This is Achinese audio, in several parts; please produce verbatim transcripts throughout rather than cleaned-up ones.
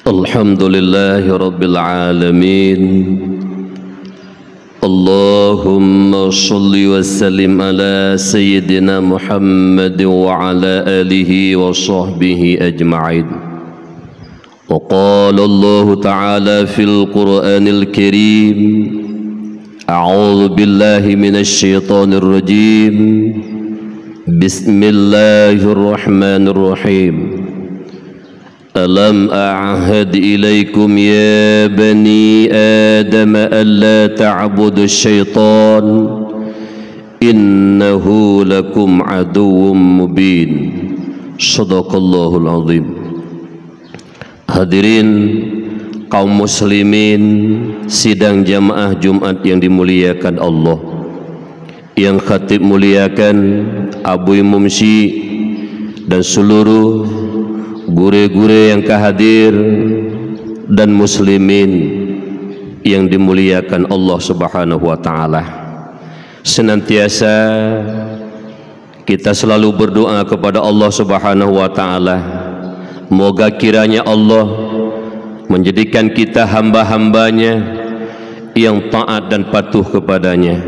الحمد لله رب العالمين. اللهم صل وسلم على سيدنا محمد وعلى آله وصحبه أجمعين. وقال الله تعالى في القرآن الكريم: أعوذ بالله من الشيطان الرجيم. بسم الله الرحمن الرحيم. ألم أعهد إليكم يا بني آدم ألا تعبدوا الشيطان إنه لكم عدو مبين. صدق الله العظيم. Hadirin kaum muslimin, sidang jamaah Jumat yang dimuliakan Allah, yang khatib muliakan, Abu Imum Syik, dan seluruh gurée-gurée yang ka hadir, dan muslimin yang dimuliakan Allah Subhanahu wa Ta'ala. Senantiasa kita selalu berdoa kepada Allah Subhanahu wa Ta'ala, moga kiranya Allah menjadikan kita hamba-hamba-Nya yang taat dan patuh kepada-Nya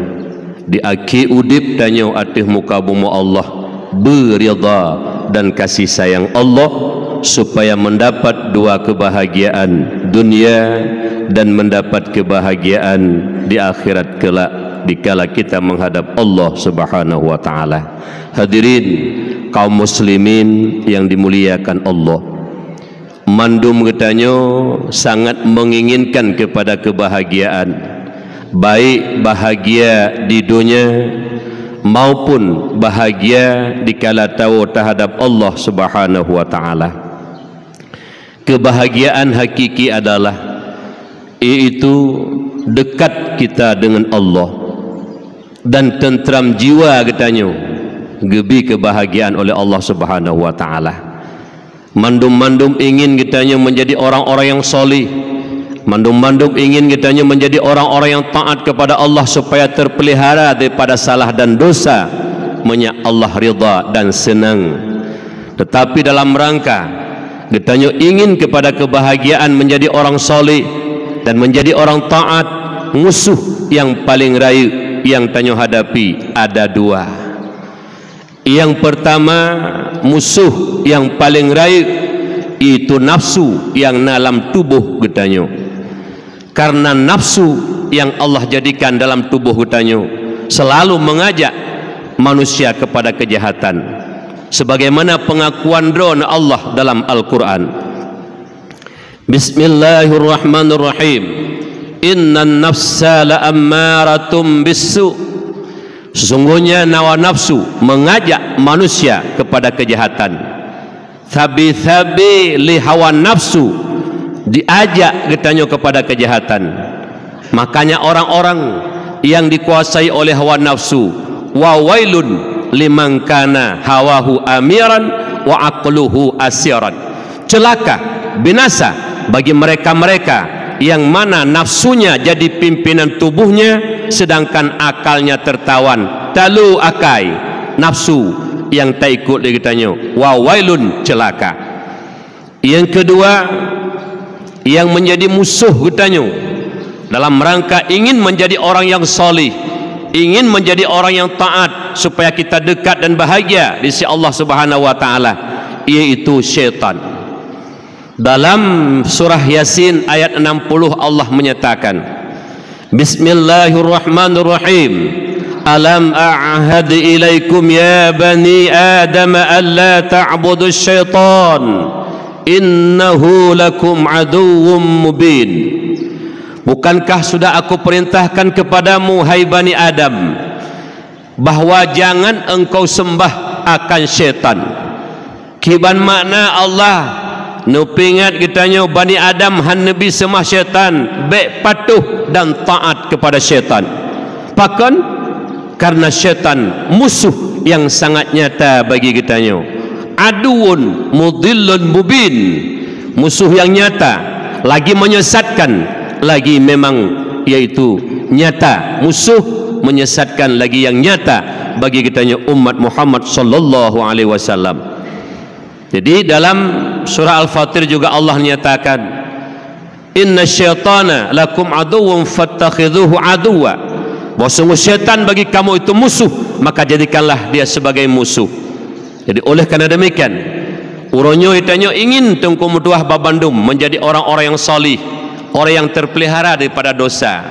di akhé udeb tanyoe ateueh muka bumoe Allah, beuridha dan kasih sayang Allah, supaya mendapat dua kebahagiaan dunia dan mendapat kebahagiaan di akhirat kelak, dikala kita menghadap Allah Subhanahu wa Ta'ala. Hadirin kaum muslimin yang dimuliakan Allah, mandum geutanyoe sangat menginginkan kepada kebahagiaan, baik bahagia di dunia maupun bahagia dikala tawoe tahadap Allah Subhanahu wa Ta'ala. Kebahagiaan hakiki adalah, yaitu dekat kita dengan Allah dan tentram jiwa geutanyoe geubi kebahagiaan oleh Allah Subhanahu wa Ta'ala. Mandum-mandum ingin geutanyoe menjadi orang-orang yang solih. Mandum-mandum ingin geutanyoe menjadi orang-orang yang taat kepada Allah supaya terpelihara daripada salah dan dosa, meunyo Allah ridha dan senang. Tetapi dalam rangka geutanyoe ingin kepada kebahagiaan menjadi orang soleh dan menjadi orang taat, musuh yang paling rayeuk yang tanyoe hadapi ada dua. Yang pertama, musuh yang paling rayeuk, yaitu nafsu yang na lam tuboh geutanyoe. Karena nafsu yang Allah jadikan dalam tuboh geutanyoe selalu mengajak manusia kepada kejahatan. Sebagaimana pengakuan droe Allah dalam Al-Quran. Bismillahirrahmanirrahim. Innan nafsa la ammaratum bissu. Sesungguhnya hawa nafsu mengajak manusia kepada kejahatan. Sabe-sabe lé hawa nafsu diajak geutanyoe kepada kejahatan. Makanya orang-orang yang dikuasai oleh hawa nafsu, wa wailun liman kana hawahu amiran wa aqluhu asiran. Celaka, binasa bagi mereka-mereka yang mana nafsunya jadi pimpinan tubuhnya, sedangkan akalnya tertawan. Talu akai, nafsu yang taikut lé geutanyoe. Wa wailun, celaka. Yang kedua, yang menjadi musuh geutanyoe dalam rangka ingin menjadi orang yang salih, ingin menjadi orang yang taat supaya kita dekat dan bahagia di sisi Allah Subhanahu wa Ta'ala, yaitu syaitan. Dalam surah Yasin ayat enam puluh, Allah menyatakan, Bismillahirrahmanirrahim. Alam a'had ilaikum ya bani Adam alla ta'budus syaitan, innahu lakum aduwwum mubin. Bukankah sudah Aku perintahkan kepadamu, hai Bani Adam, bahwa jangan engkau sembah akan syaitan? Kiban makna Allah neupeuingat geutanyoe Bani Adam hana neubi seumah syaitan, bék patuh dan taat kepada syaitan. Pakon? Karena syaitan musuh yang sangat nyata bagi geutanyoe. Aduun mudillun mubin, musuh yang nyata, lagi menyesatkan, lagi memang yaitu nyata, musuh menyesatkan lagi yang nyata bagi geutanyoe umat Muhammad sallallahu alaihi wasallam. Jadi dalam surah Al-Fatir juga Allah nyatakan, "Inna syaitana lakum aduwwun fattakhidhuhu aduwwa." Bahwa sungguh syaitan bagi kamu itu musuh, maka jadikanlah dia sebagai musuh. Jadi, oleh karena demikian, uroe nyoe tanyoe ingin Teungku meutuah babandum menjadi orang-orang yang salih, orang yang terpelihara daripada dosa.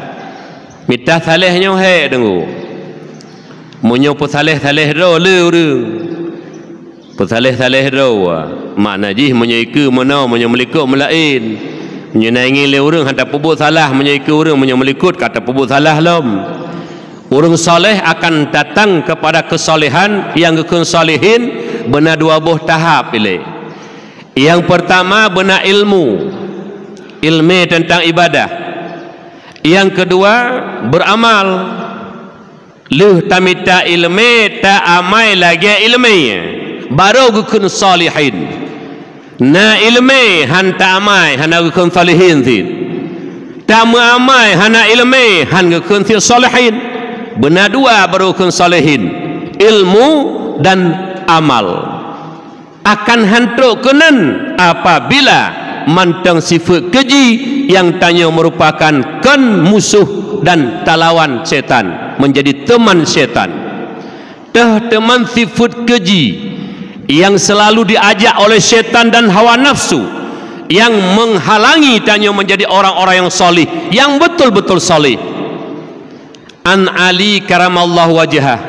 Mita saleh nyoe hék, Teungku. Meunyoe peusaleh-saleh droe le ureuëng. Peusaleh-saleh droe, makna jih meunyoe ikeue meunoe, meunyoe meulikot meulaén. Meunyoe na ingin lé ureuëng hana tapeubuet salah, meunyoe ikeue ureuëng, meunyoe meulikot ka tapeubuet salah lom. Ureuëng saleh akan datang kepada kesalehan yang geukheun salehin beuna dua boh tahap ilée. Yang pertama beuna ilmu, ilmu tentang ibadah. Yang kedua beramal. Lheueh tamita iéleumé, ta amai lagée iéleumé, barô geukheun salihin. Na iéleumé han ta amai, hana geukheun salihin cit. Ta meuamai hana iéleumé, han geukheun cit salihin. Beuna dua barô geukheun salihin, ilmu dan amal. Akan han trok keunan apabila mantong sifeuet keuji nyang tanyoe meurupakan kon musoh dan talawan syaitan, menjadi teman syaitan. Teuh teuma sifeuet keuji nyang seulalu diajak oleh syaitan dan hawa nafsu nyang menghalangi tanyoe menjadi orang-orang yang salih, yang betul-betul salih. An Ali karamallahu wajhah,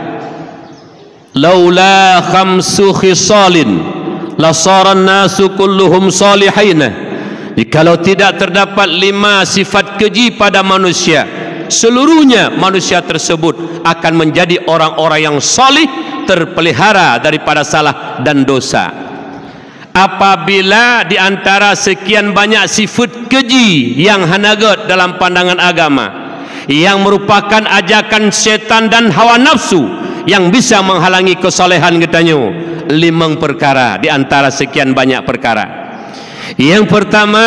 "Laula khamsu khisalin lasaran nasu kulluhum salihina." Jikalau tidak terdapat lima sifat keji pada manusia, seluruhnya manusia tersebut akan menjadi orang-orang yang salih, terpelihara daripada salah dan dosa. Apabila di antara sekian banyak sifat keji yang hana gét dalam pandangan agama, yang merupakan ajakan syaitan dan hawa nafsu yang bisa menghalangi kesalehan geutanyoe, limong perkara di antara sekian banyak perkara. Yang pertama,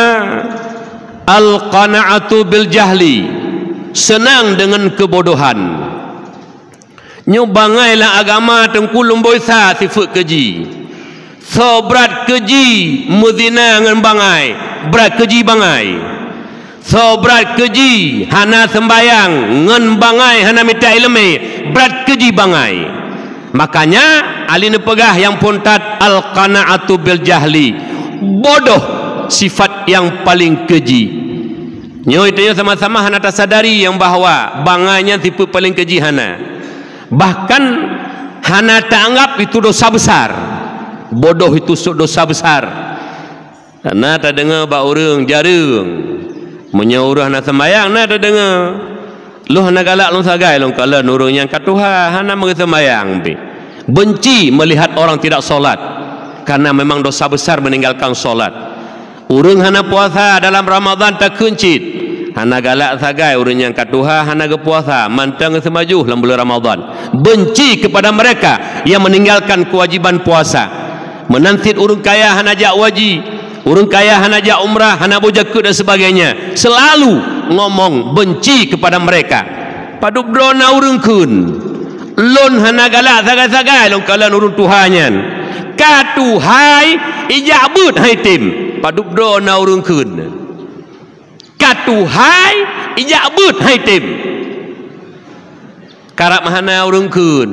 al-qana'atu bil jahli, senang dengan kebodohan. Nyoe bangai lam agama teungku lumboi sa sifeuet keji. Soe brat keji meuzina ngon bangai, brat keji bangai. Soe brat keji hana seumbayang ngon bangai hana mita iéleumé, brat keji bangai. Makanya, Ali neupeugah nyang phon that, al-qana'atu bil jahli. Bodoh sifat nyang paleng keji. Nyoe tanyoe sama-sama hana tasadari nyang bahwa bangai nyan sifeuet paleng keji hana. Bahkan hana taanggap itu dosa besar. Bodoh itu su-, dosa besar. Na tadeungoe bak ureuëng jareueng. Meunyoe ureuëng hana seumbayang, na tadeungoe. Lôn hana galak lôn sagai lôn kalon ureuëng nyang ka tuha hana meuseumbayang pih. Benci melihat orang tidak sholat karena memang dosa besar meninggalkan sholat. Ureuëng hana puasa dalam Ramadhan takheun cit. Hana galak sagai ureuëng nyang ka tuha hana geupuasa mantong seumajoh lam bulan Ramadhan. Benci kepada mereka yang meninggalkan kewajiban puasa. Meunan cit ureuëng kaya hana jak haji, ureuëng kaya hana jak umrah, hana boh jakeuet dan sebagainya. Selalu ngomong benci kepada mereka. Padub droe na ureuëng kheun, "Lôn hana galak sagai-sagai lôn kalon ureuëng tuha nyan. Ka tuha ijak beuet hai tem." Padub droe na ureuëng kheun, "Ka tuha ijak beuet hai tem." Karab hana ureuëng kheun.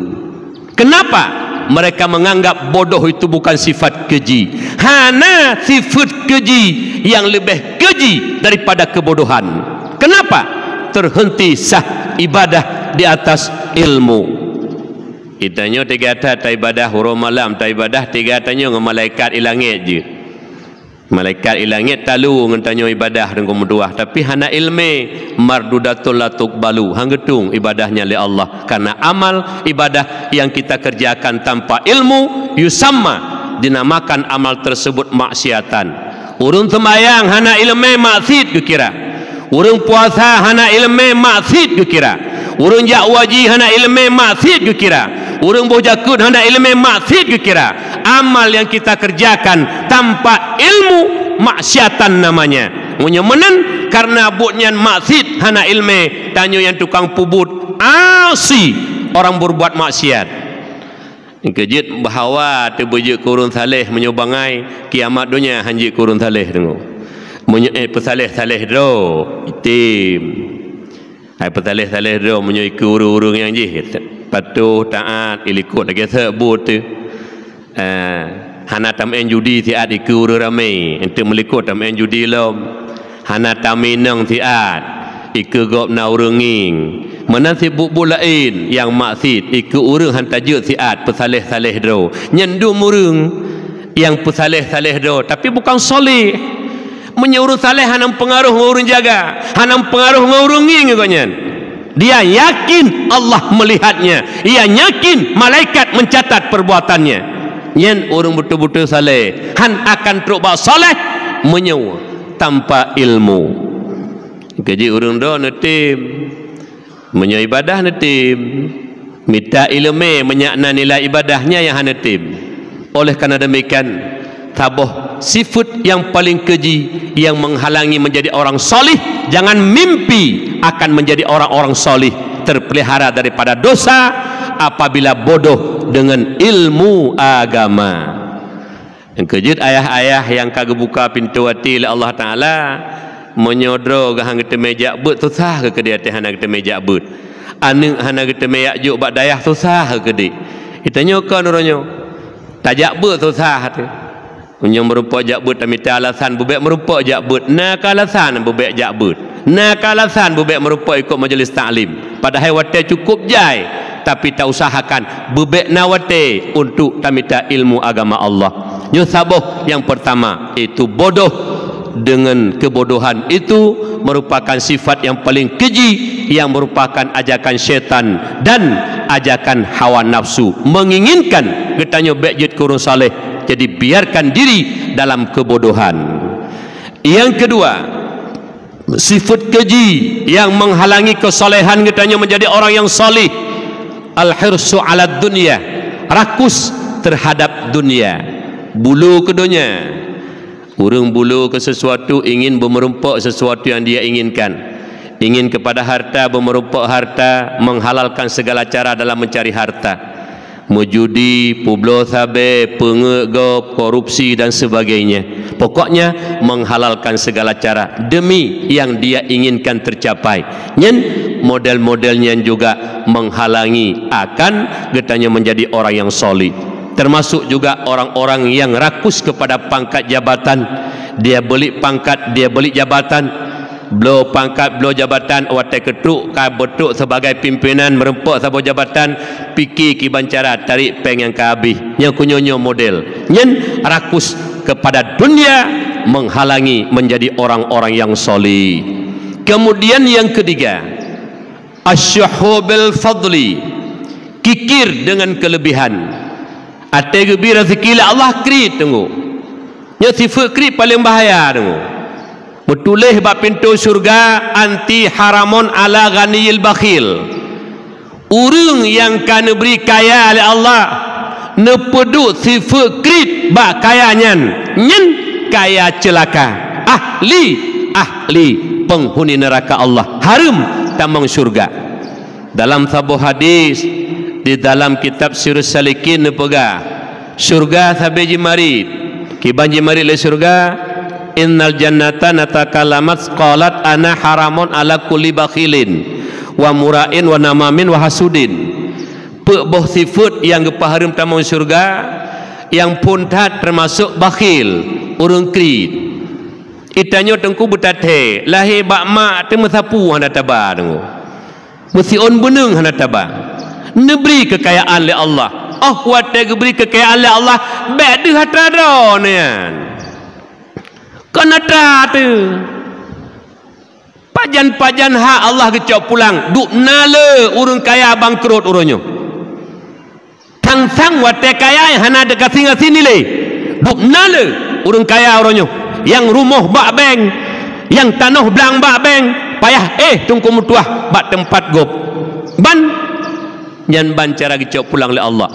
Kenapa? Mereka menganggap bodoh itu bukan sifat keji. Hana sifat keji yang lebih keji daripada kebodohan. Kenapa? Terhenti sah ibadah di atas ilmu. Geutanyoe teuga that taibadah uroe malam, taibadah teuga tanyoe ngon malaikat i langét jeuet. Malaikat i langét talu ngon tanyoe ibadah dan keumutuah, tapi hana iéleumé, mardudatul la tuqbalu, han geutung ibadah nyan lé Allah, karena amal ibadah yang kita kerjakan tanpa ilmu, yusamma, dinamakan amal tersebut maksiatan. Ureuëng seumbayang hana iéleumé maksiet geukira. Ureuëng puasa hana iéleumé maksiet geukira. Ureuëng jak haji hana iéleumé maksiet geukira. Ureuëng boh jakeuet hana iéleumé maksiet geukira. Amal yang kita kerjakan tanpa ilmu maksiatan namanya. Meunyoe meunan karena buet nyan maksiet hana iéleumé, tanyoe nyang tukang peubuet asi, orang berbuat maksiat. Keujeuet bahwa teubeujeuet keu ureuëng saleh meunyoe bangai, kiamat donya han jeuet keu ureuëng saleh deungoe. Meunyoe, eh, peusaléh-saléh droe, item. Hai peusaléh-saléh droe, meunyoe ikeue ureuëng-ureuëng nyang jih patuh, taát, ilikot lagée seuek buet teuh. Eh, hana tameu'en judi siat ikeue ureuëng ramé, eunteuk meulikot tameu'en judi lom. Hana taminong siat ikeue gob na ureuëng ngieng. Meunan sibuet-buet laén nyang maksiet ikeue ureuëng han tajeuet siat peusaléh-saléh droe. Nyan dum ureuëng nyang peusaléh-saléh droe, tapi bukon saléh. Meunyoe ureuëng saléh hana meupeungaroh ngon ureuëng jaga, hana meupeungaroh ngon ureuëng ngieng gobnyan. Dia yakin Allah melihatnya, ia yakin malaikat mencatat perbuatannya. Nyan ureuëng beutôi-beutôi saléh, han akan trok bak saléh meunyoe tanpa ilmu. Keujeuet ureuëng droe neutem. Meunyoe ibadah neutem, mita iéleumé meunyak na nilai ibadahnya nyang hana tem. Oleh karena demikian, saboh sifat nyang paleng keuji nyang menghalangi menjadi orang salih, jangan mimpi akan menjadi orang-orang salih, terpelihara daripada dosa apabila bodoh dengan ilmu agama. Nyang keujeuet ayah-ayah nyang ka geubuka pintoe até lé Allah Taala, meunyoe droe geuh han geuteumé jak beuet, susah keu keudéh até hana geuteumé jak beuet. Aneuëk hana geuteumé jak jok bak dayah, susah keu keudéh. Geutanyoe kon uroe nyoe, tajak beuet susah teuh. Meunyoe meurumpok jak beuet tamita alasan beubek meurumpok jak beuet, na keu alasan beubek jak beuet. Na keu alasan beubek meurumpok ikot majelis taklim, padahai watée cukup jai, tapi tausahakan beubek na watée untuk tamita ilmu agama Allah. Nyoe saboh nyang pertama, yaitu bodoh. Dengan kebodohan itu merupakan sifat yang paling keji, yang merupakan ajakan syaitan dan ajakan hawa nafsu, menginginkan geutanyoe bék jeuet keu ureuëng saleh. Jadi, biarkan diri dalam kebodohan. Yang kedua, sifat keji yang menghalangi kesalehan geutanyoe menjadi orang yang saleh, al-hirsu 'alad dunya, rakus terhadap dunia, bulo keu donya. Ureuëng bulo keu sesuatu, ingin beumeurumpok sesuatu yang dia inginkan. Ingin kepada harta, beumeurumpok harta, menghalalkan segala cara dalam mencari harta. Meujudi, peubloe sabé, peungeut gob, korupsi dan sebagainya. Pokoknya, menghalalkan segala cara demi yang dia inginkan tercapai. Nyan model-model nyan juga menghalangi akan geutanyoe menjadi orang yang saleh. Termasuk juga orang-orang yang rakus kepada pangkat jabatan. Dia beli pangkat, dia beli jabatan. Bloe pangkat, bloe jabatan, watée keutrok ka beutrok sebagai pimpinan, meurumpok saboh jabatan, pike kiban cara tarék péng nyang ka habéh. Nyang keu nyoe-nyoe model. Nyan rakus kepada dunia menghalangi menjadi orang-orang yang saleh. Kemudian yang ketiga, asyuhu bil fadli, kikir dengan kelebihan. Até geubri rezeki lé Allah kriet teungku. Nyoe sifat kriet paleng bahaya teungku. Meutuléh bak pintoe syeuruga, "Anti haramun ala ghaniyil bakhil." Ureuëng nyang ka neubri kaya lé Allah, neupeuduek sifat kriet bak kaya nyan, nyan kaya ceulaka. Ahli, ahli penghuni neraka Allah, hareuem tamong syeuruga. Dalam saboh hadis di dalam kitab Sirus Salikin neupeugah, syeuruga sabé jimarit. Kiban jimarit lé syeuruga, "Innal jannata natakallamat qalat ana haramun ala kulli bakhilin wa mura'in wa namamin wa hasudin." Peuet boh sifat nyang geupeuhareuem tamong syeuruga, nyang phon that teumasok bakhil, ureuëng kriet. Geutanyoe teungku beutathée, lahé bak mak teuh meusapeue hana taba teungku. Meusiôn beuneueng hana taba. Neubri keukayaan lé Allah. Oh watée geubri keukayaan lé Allah, bék deuh atra droeneuh nyan. Kon atra teuh. Pajan-pajan hak Allah geucok pulang, dub na le ureuëng kaya bangkrot uroe nyoe. Sang-sang watée kaya hana teugasien-gasien dilée. Dub na le ureuëng kaya uroe nyoe, nyang rumoh bak bank, nyang tanoh blang bak bank, payah éh teungku meutuah bak teumpat gob. Ban, nyan ban cara geucok pulang lé Allah.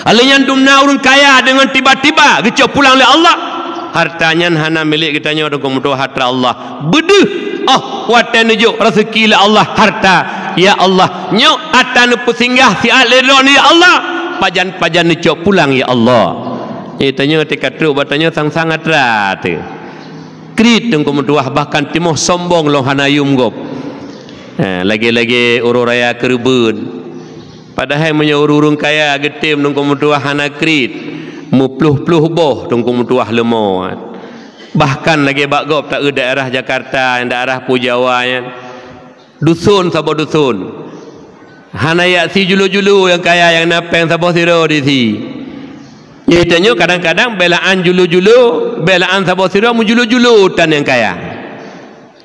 Lheueh nyan dum na ureuëng kaya deungon tiba-tiba geucok pulang lé Allah. Harta nyan hana milék geutanyoe, teungku meutuah, harta Allah. Beudeuh, oh watée neujok raseuki lé Allah harta, ya Allah, nyoe atra neupeusinggah siat lé Droeneuh, ya Allah, pajan-pajan neucok pulang, ya Allah. Nyoe tanyoe teuka trok bak tanyoe sang-sang atra teuh. Kriet Teungku meutuah, bahkan timoh sombong lom hana yum gob. Ha, lagée-lagée uroe raya keureubeuen. Padahai meunyoe ureuëng-ureuëng kaya geutem Teungku meutuah hana kriet, meuploh-ploh boh Teungku meutuah leumo. Bahkan lagée bak gob taeu daerah Jakarta, daerah Pujawa nyan. Duson saboh duson. Hana yak si julo-julo nyang kaya nyang na péng saboh sidroe di si. Nyoe tanyoe kadang-kadang beulaan julo-julo, beulaan saboh sidroe meujulo-julo tan nyang kaya.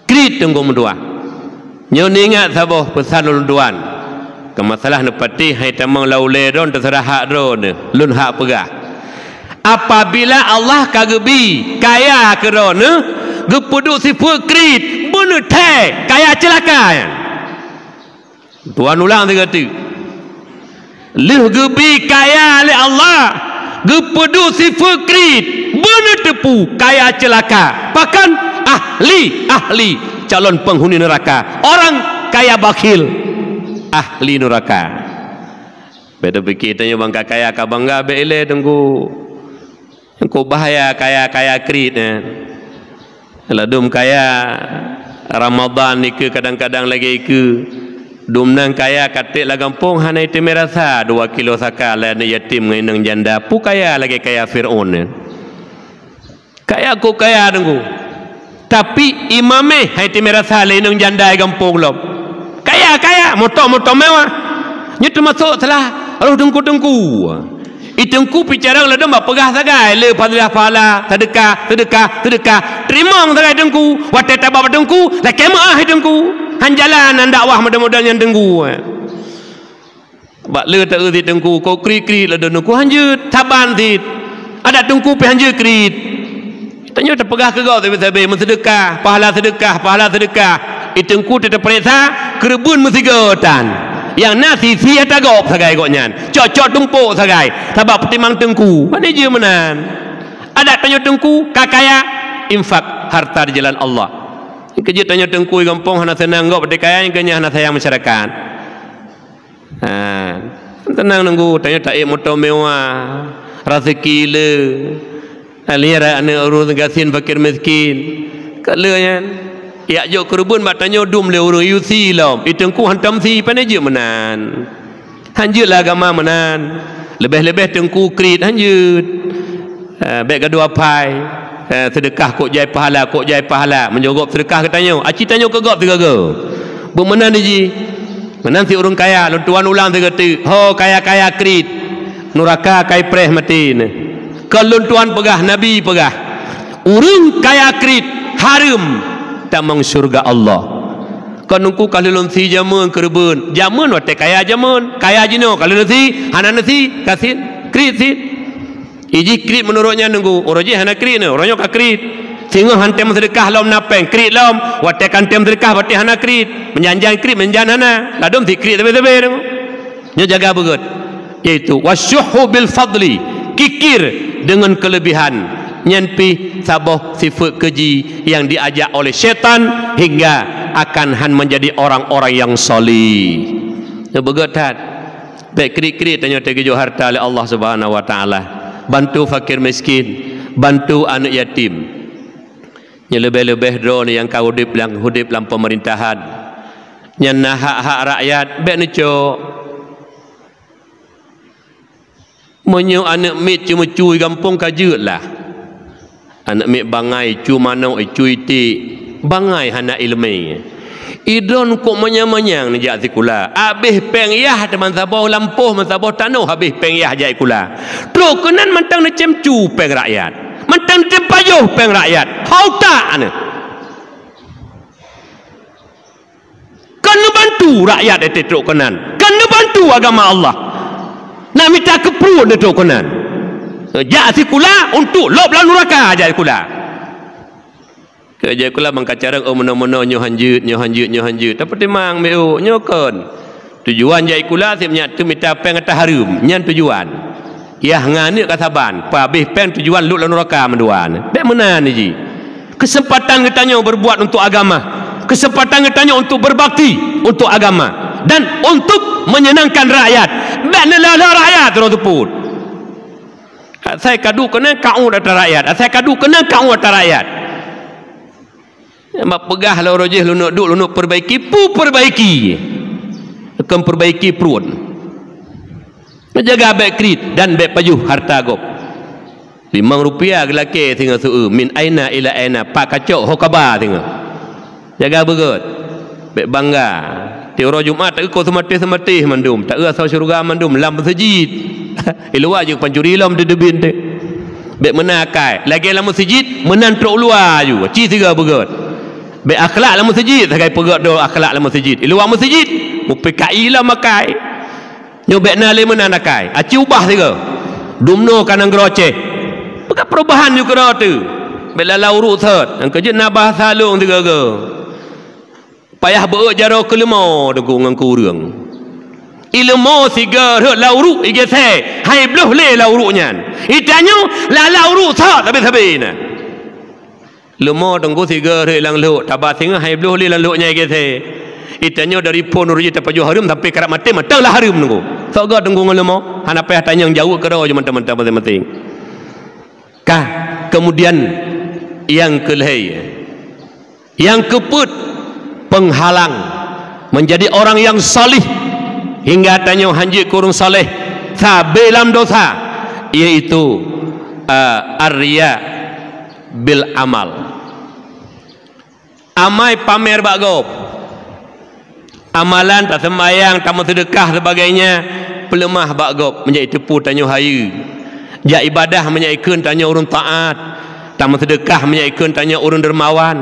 Kriet Teungku meutuah. Nyoe neuingat saboh peusan ulôn tuan. Keu masalah neupatéh hai tamong lam ulée droe teuseurah hak droe neuh, lôn hak peugah. Apabila Allah ka geubi kaya keu droe neuh, geupeuduek sifeuet kriet, beuneuthée kaya ceulaka nyan. Tuan ulang sigoe teuk. Lheueh geubi kaya lé Allah, geupeuduek sifeuet kriet, beuneuteupeu kaya ceulaka. Pakon? Ahli, ahli, calon penghuni neraka. Orang kaya bakhil, ahli neraka. Bék tapike tanyoe bangka kaya ka bangga, bék ilée Teungku. Nyang kok bahaya kaya-kaya kriet, eh. Ladum kaya Ramadan nikeue kadang-kadang lagée ikeue. Dum nan kaya katék lam gampông hana iteumé rasa dua kilo saka lé aneuk yatim ngon inong janda. Peue kaya lagée kaya Fir'aun, eh. Kaya kok kaya Teungku. Tapi imamé hai teumé rasa lé inong janda i gampông lom. Kaya, kaya, moto-moto mewah. Nyoe teumasok salah roh teungku-teungku. I teungku pih carông ladôm bak peugah sagai le fadilah pahala, seudeukah, seudeukah, seudeukah. Teurimong sagai teungku, watée taba bak teungku, lakée meuáh i teungku. Han jalan, han dakwah model-model nyan teungku. Bak le taeu cit teungku, kok kriet-kriet ladôm teungku han jeuet, saban cit. Adak teungku pih han jeuet kriet. Tanyoe tapeugah keu gob sabe-sabe meuseudeukah, pahala seudeukah, pahala seudeukah. I teungku teupeuriksa, keureubeuen meusigoe tan. Nyang na sisi ata gob sagai gobnyan, cok-cok tumpok sagai, sabab peutimang teungku. Pane jeuet meunan. Adak tanyoe teungku ka kaya, infak harta di jalan Allah. Keujeuet tanyoe teungku i gampông hana seunang gob, watée kaya nyan keu nyan hana sayang masyarakat. Ha, teunang teungku, tanyoe taék moto mewah, raseuki le. Ha, liara aneuk ureuëng gasien fakir miskin. Ka le nyan. Jak jok keureubeuen bak tanyoe dum lé ureuëng yusi lom. I teungku hantom si, pane jeuet meunan. Han jeuet lah agama meunan. Leubeh-leubeh teungku kriet han jeuet. Eh, bék gadoh apai. Eh, seudeukah kok jai pahala, kok jai pahala. Meunyoe gob seudeukah geutanyoe, aci tanyoe keu gob sigoe-goe. Beumeunan jih. Meunan si ureuëng kaya, lôn tuan ulang sigoe teuk. Ho kaya-kaya kriet, nuraka kai preh maté neuh. Kon lôn tuan peugah, Nabi peugah, ureuëng kaya kriet hareuem tamong syeuruga Allah. Kon teungku ka lheueh lôn si jameun keureubeuen, jameun watée kaya jameun, kaya jinoe ka lheueh lôn si, hana neusi, gasien, kriet cit. Ijih kriet meunurot nyan teungku, uroe jih hana kriet neuh, uroe nyoe ka kriet. Singoh han tem seudeukah lom na péng, kriet lom, watée kan tem seudeukah berarti hana kriet. Meujan-jan kriet, meujan hana, ladôm si kriet sabe-sabe teungku. Nyoe jaga beugét, yaitu wasyuhhu bil fadli, kikir deungon keuleubihan. Nyan pih saboh sifeuet keuji nyang diajak oleh syaitan hingga akan han menjadi orang-orang yang salih. Nyoe beugét that. Bék kriet-kriet tanyoe teugeujok hareuta lé Allah Subhanahu wa Taala. Bantu fakir miskin, bantu aneuk yatim. Nyoe leubeh-leubeh droeneuh nyang ka udeb lam, udeb lam peumeurintahan. Nyan na hak-hak rakyat, bék neucok. Meunyoe aneuk miet ceumeucue i gampông ka jeuet lah. Aneuk miet bangai, cue manok, cue iték, bangai hana iéleumé. I droeneuh kok manyang-manyang neujak sikula. Abéh péng yah teuma saboh lampôh, meusaboh tanoh abéh péng yah jak sikula. Trok keunan mantong neucém cue péng rakyat. Mantong neucém pajoh péng rakyat. Hau tak neuh. Kon neubantu rakyat, eh, trok keunan. Kon neubantu agama Allah. Nak mita keu pruet neutrok keunan. Jak sikula untuk lôb lam nuraka jak sikula. Keu jak sikula bangka carông, oh, meunoe-meunoe nyoe han jeuet, nyoe han jeuet, nyoe han jeuet. Tapeutimang, meu, nyoe kon. Tujuan jak sikula si meunyak teuh mita péng ata hareuem. Nyan tujuan. Yah ngon aneuk ka saban, peuabéh péng tujuan lôb lam nuraka mandua. Bék meunan jih. Keuseumpatan geutanyoe beurbuat untuk agama. Keuseumpatan geutanyoe untuk beubakti untuk agama dan untuk meunyeunangkan rakyat. Bék neulala rakyat droe teupot. Asai ka duek keunan ka uet ata rakyat. Asai ka duek keunan ka uet ata rakyat. Mak peugah lôn roh jih lôn duek, lôn perbaiki, peue perbaiki? Kon perbaiki pruet. Jaga bék kriet dan bék pajoh hareuta gob. Limong rupiah geulakée singoh seu-eu, min aina ila aina, pat kacok ho kaba singoh. Jaga beugét. Bék bangga. Tiep uroe Jumat taeu kon seumatéh-seumatéh mandum, taeu asoe syeuruga mandum lam meuseujid. Iluwa jeuet pancuri lom teudeubin teuh. Bék meunan akai. Lagée lam meuseujid, meunan trok luwa aju. Ci siga beugét. Bék akhlak lam meuseujid, sagai peugét droe akhlak lam meuseujid. Iluwa meuseujid, mupeukai lom akai. Nyoe bék na lé meunan akai, aci ubah sigoe. Dumnoe ka nanggroe Aceh. Peugah perubahan ju keudroe teuh. Bék lala uruk sot, nyang keujeuet na bahasa lôn sigoe-goe. Payah beuet jaroe keu leumo deungon keu ureuëng. I leumo sigoe rhot lam uruk igeusék, hai bloh lé lam uruk nyan. I tanyoe lala uruk sot sabe-sabe na. Leumo teungku sigoe rhot lam lhok, taba singoh hai bloh lé lam lhok nyan igeusék. I tanyoe dari phon uroe jih tapajoh hareuem sampai karab maté mantong lah hareuem teungku. Soe goe teungku ngon leumo? Hana payah tanyong, jaweueb keudroe ju mantong-mantong maséng-maséng. Ka, kemudian nyang keulhée, nyang keupeuet penghalang menjadi orang yang salih hingga tanyoe hanjeuet keu ureuëng saleh sabe lam dosa, yaitu, eh, ar-riya bil amal. Amai pamer bak gob. Amalan, taseumbahyang, tameuseudeukah, sebagainya, peuleumah bak gob, meunjadi teupeu tanyoe hayeue. Jak ibadah, meunjadi kheun tanyoe ureuëng taát. Tameuseudeukah, meunjadi kheun tanyoe ureuëng dermawan.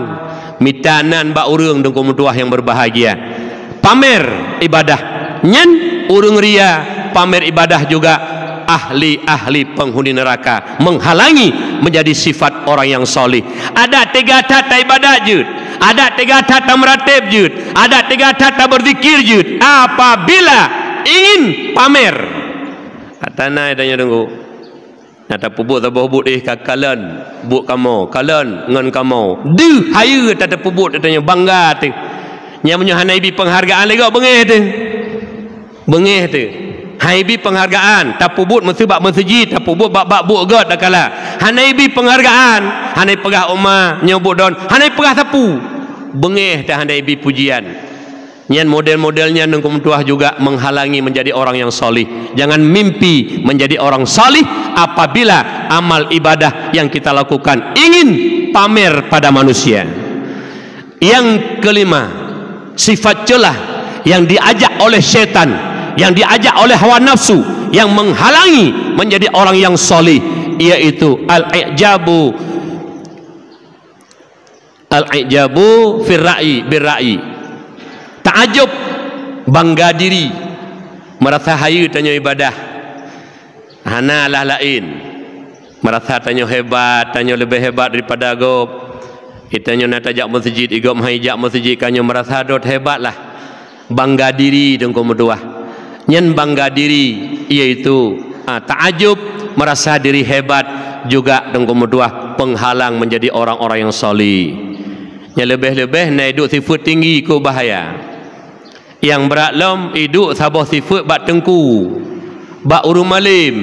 Mita nan bak ureuëng, teungku meutuah nyang berbahagia. Pamer ibadah. Nyan ureuëng ria, pamer ibadah juga ahli-ahli penghuni neraka, menghalangi menjadi sifat orang yang salih. Adak teuga that taibadat jeuet, adak teuga that tameuratéb jeuet, adak teuga that tabeuzikir jeuet, apabila ingin pamer. Ata na tanyoe deungo. Na tapeubuet saboh buet, eh, ka kalon buet kamoe, kalon ngon kamoe. Deuh hayeue tatapeubuet, tanyoe bangga teuh. Nyang meunyoe hana ibi penghargaan lé gob, beungéh teuh. Beungéh teuh. Hai bi penghargaan, tapeubuet meuseu bak meuseujid, tapeubuet bak, bak buet gét takala. Hana ibi penghargaan, hana ipeugah uma, nyoe buet don, hana ipeugah sapeue. Beungéh teuh hana ibi pujian. Nyan model-model nyan, teungku meutuah, juga menghalangi menjadi orang yang salih. Jangan mimpi menjadi orang salih apabila amal ibadah yang kita lakukan ingin pamer pada manusia. Yang kelima, sifat celah yang diajak oleh setan, yang diajak oleh hawa nafsu, yang menghalangi menjadi orang yang salih, yaitu al-i'jabu, al-i'jabu fir ra'yi, bir ra'yi. Taajub, bangga diri, merasa hayeue tanyoe ibadah. Hana lah laén. Merasa tanyoe hebat, tanyoe leubeh hebat daripada gob. Itanyoe na tajak meuseujid, i gob han ijak meuseujid, ka nyoe merasa dot hebat lah. Bangga diri, teungku meutuah. Nyan bangga diri, yaitu, ah, taajub, merasa diri hebat, juga, teungku meutuah, penghalang menjadi orang-orang yang salih. Nyan leubeh-leubeh na iduek sifeuet tinggi, kok bahaya. Nyang brat lom iduek saboh sifeuet bak teungku, bak ureuëng malém.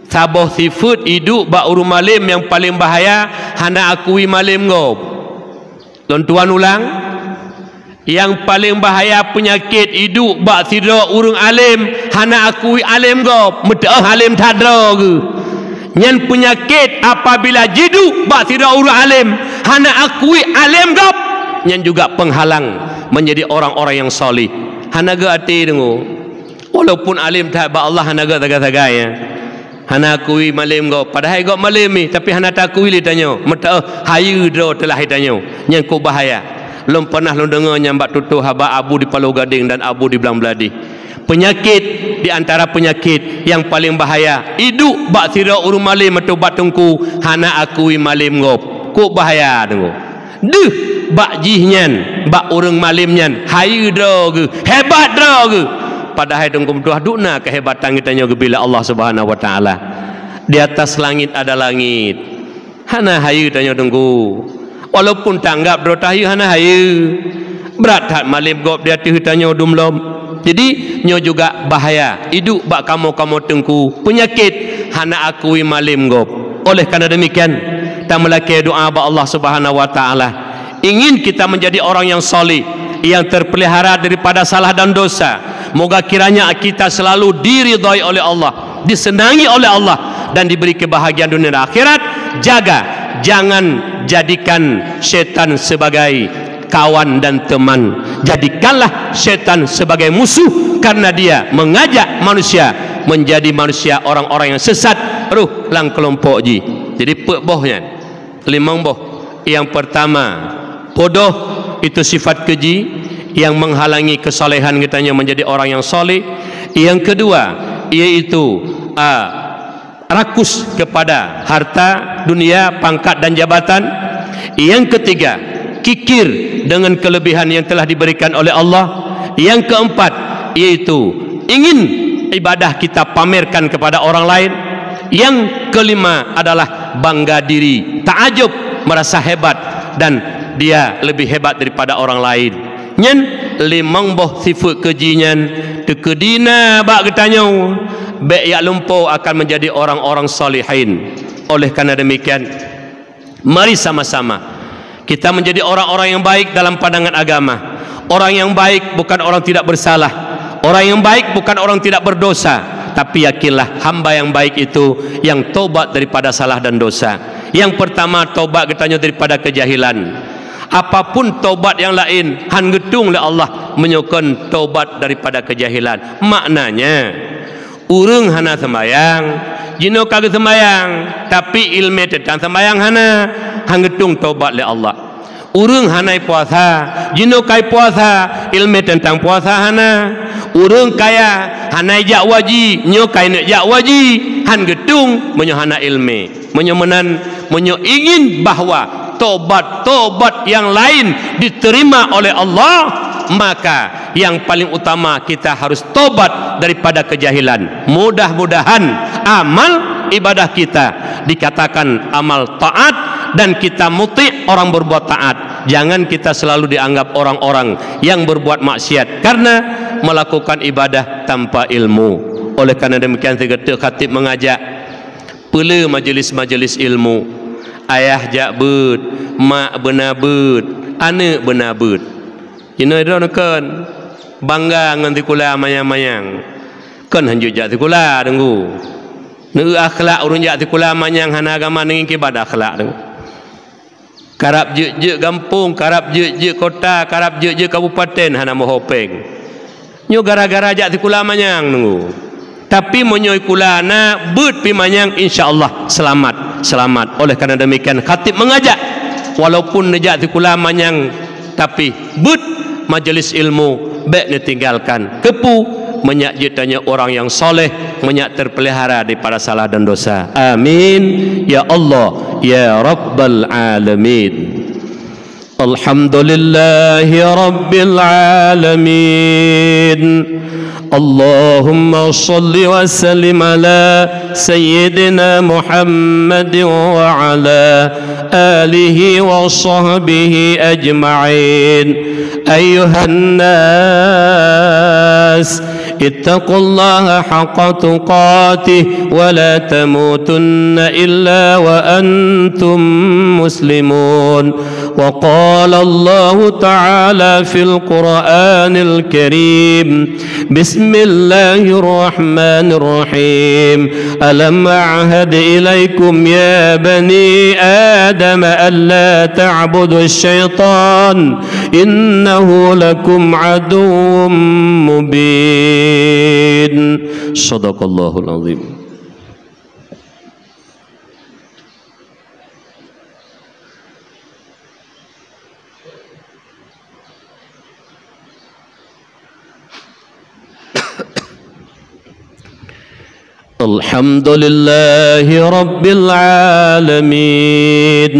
Saboh sifeuet iduek bak ureuëng malém nyang paleng bahaya, hana akui malém gob. Lôn tuan ulang, nyang paleng bahaya peunyakét iduek bak sidroe ureuëng além, hana akui além gob, meuteuoh além that droe geuh. Nyan peunyakét apabila jiduek bak sidroe ureuëng além, hana akui além gob, nyan juga penghalang menjadi orang-orang yang salih. Hana gét até deungoe. Walaupun além that bak Allah, hana gét sagai-sagai, ya. Hana akui malém gob, padahai gob malém ih, tapi hana taakui lé tanyoe. Meuteuoh hayeue droe teulah tanyoe. Nyan kok bahaya. Lôn pernah lôn deungoe nyan bak tutoe haba Abu di Paloh Gadeng dan Abu di Blang Bladeh. Peunyakét di antara peunyakét nyang paleng bahaya, iduek bak sidroe ureuëng malém atau bak teungku, hana akui malém gob. Kok bahaya deungoe. Deuh bak jih nyan, bak ureuëng malém nyan, hayeue droe geuh, hebat droe geuh. Padahai teungku meutuah, duna keuhebatan geutanyoe geubri lé Allah Subhanahu wa Taala. Di atas langit ada langit. Hana hayeue tanyoe teungku. Walaupun tanggab droe tahayeue, hana hayeue. Brat that malém gob di ateueh tanyoe dum lom. Jadi, nyoe juga bahaya. Iduek bak kamoe-kamoe teungku, peunyakét hana akui malém gob. Oleh karena demikian, tameulakée doa bak Allah Subhanahu wa Taala. Ingin kita menjadi orang yang saleh, yang terpelihara daripada salah dan dosa. Moga kiranya kita selalu diridhai oleh Allah, disenangi oleh Allah, dan diberi kebahagiaan dunia dan akhirat. Jaga, jangan jadikan setan sebagai kawan dan teman. Jadikanlah setan sebagai musuh, karena dia mengajak manusia menjadi manusia orang-orang yang sesat, roh lam kelompok jih. Jadi, peuet boh nyan. Limong boh. Yang pertama, bodoh, itu sifat keji yang menghalangi kesalehan geutanyoe menjadi orang yang saleh. Yang kedua, yaitu, ah, rakus kepada harta dunia, pangkat dan jabatan. Yang ketiga, kikir dengan kelebihan yang telah diberikan oleh Allah. Yang keempat, yaitu ingin ibadah kita pamerkan kepada orang lain. Yang kelima adalah bangga diri, taajub, merasa hebat, dan dia lebih hebat daripada orang lain. Nyan limong boh sifat keji nyan teukeudi na bak geutanyoe, bék jak lumpoe akan menjadi orang-orang salihin. Oleh karena demikian, mari sama-sama kita menjadi orang-orang yang baik dalam pandangan agama. Orang yang baik bukan orang tidak bersalah. Orang yang baik bukan orang tidak berdosa. Tapi yakinlah, hamba yang baik itu yang tobat daripada salah dan dosa. Yang pertama, tobat geutanyoe daripada kejahilan. Apapun tobat yang lain, han geutueng lé Allah meunyoe kon tobat daripada kejahilan. Maknanya, ureuëng hana seumbayang, jinoe ka geuseumbayang, tapi iéleumé teuntang seumbayang hana, han geutueng tobat lé Allah. Ureuëng hana puasa, jinoe ka puasa, iéleumé teuntang puasa hana. Ureuëng kaya, hana jak waji, nyoe ka neuk jak waji, han geutueng meunyoe hana iéleumé. Meunyoe meunan, meunyoe ingin bahwa tobat-tobat yang lain diterima oleh Allah, maka yang paling utama kita harus tobat daripada kejahilan. Mudah-mudahan amal ibadah kita dikatakan amal taat dan kita muti orang berbuat taat. Jangan kita selalu dianggap orang-orang yang berbuat maksiat karena melakukan ibadah tanpa ilmu. Oleh karena demikian, sigoe teuk khatib mengajak, peuleueh majelis-majelis ilmu. Ayah jak beuet, mak beuna beuet, aneuëk beuna beuet. Jinoe droeneuh kon bangga ngon sikula manyang-manyang. Kon hanjeuet jak sikula, Teungku. Neu akhlak ureuëng jak sikula manyang hana agama, ninggi kiban akhlak, Teungku. Karab jeuet-jeuet gampông, karab jeuet-jeuet kota, karab jeuet-jeuet kabupaten hana meuho péng. Nyoe gara-gara jak sikula manyang, Teungku. Tapi meunyoe sikula na beuet pih manyang, insya Allah selamat, selamat. Oleh karena demikian, khatib mengajak, walaupun neujak sikula manyang, tapi beuet majelis ilmu bék neutinggalkan. Keupeue? Meunyak jeuet tanyoe ureuëng nyang saleh, meunyak terpelihara daripada salah dan dosa. Amin ya Allah ya Rabbal alamin. الحمد لله رب العالمين. اللهم صل وسلم على سيدنا محمد وعلى آله وصحبه أجمعين. أيها الناس، اتقوا الله حق تقاته ولا تموتن إلا وأنتم مسلمون. وقال الله تعالى في القرآن الكريم: بسم الله الرحمن الرحيم. ألم أعهد إليكم يا بني آدم ألا تعبدوا الشيطان إنه لكم عدو مبين. صدق الله العظيم. الحمد لله رب العالمين.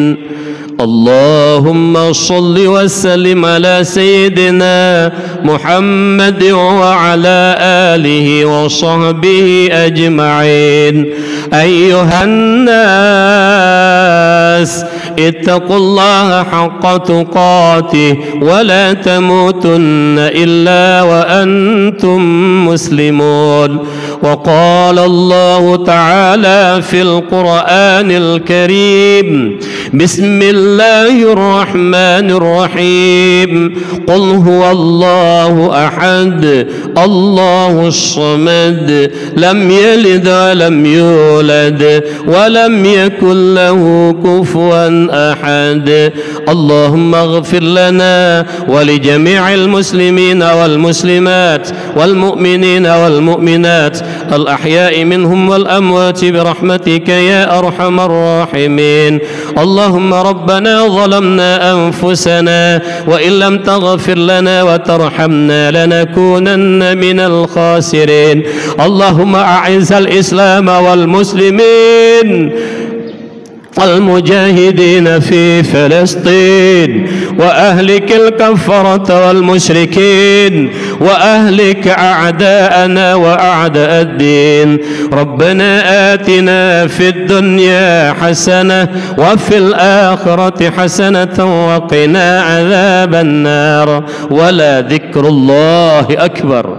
اللهم صل وسلم على سيدنا محمد وعلى آله وصحبه أجمعين. أيها الناس، اتقوا الله حق تقاته ولا تموتن إلا وأنتم مسلمون. وقال الله تعالى في القرآن الكريم: بسم الله الرحمن الرحيم. قل هو الله أحد، الله الصمد، لم يلد ولم يولد، ولم يكن له كفوا أحد. اللهم اغفر لنا ولجميع المسلمين والمسلمات والمؤمنين والمؤمنات الأحياء منهم والأموات برحمتك يا أرحم الراحمين. اللهم ربنا ظلمنا أنفسنا وإن لم تغفر لنا وترحمنا لنكونن من الخاسرين. اللهم أعز الإسلام والمسلمين والمجاهدين في فلسطين، وأهلك الكفرة والمشركين، وأهلك أعداءنا وأعداء الدين. ربنا آتنا في الدنيا حسنة وفي الآخرة حسنة وقنا عذاب النار. ولذكر الله أكبر.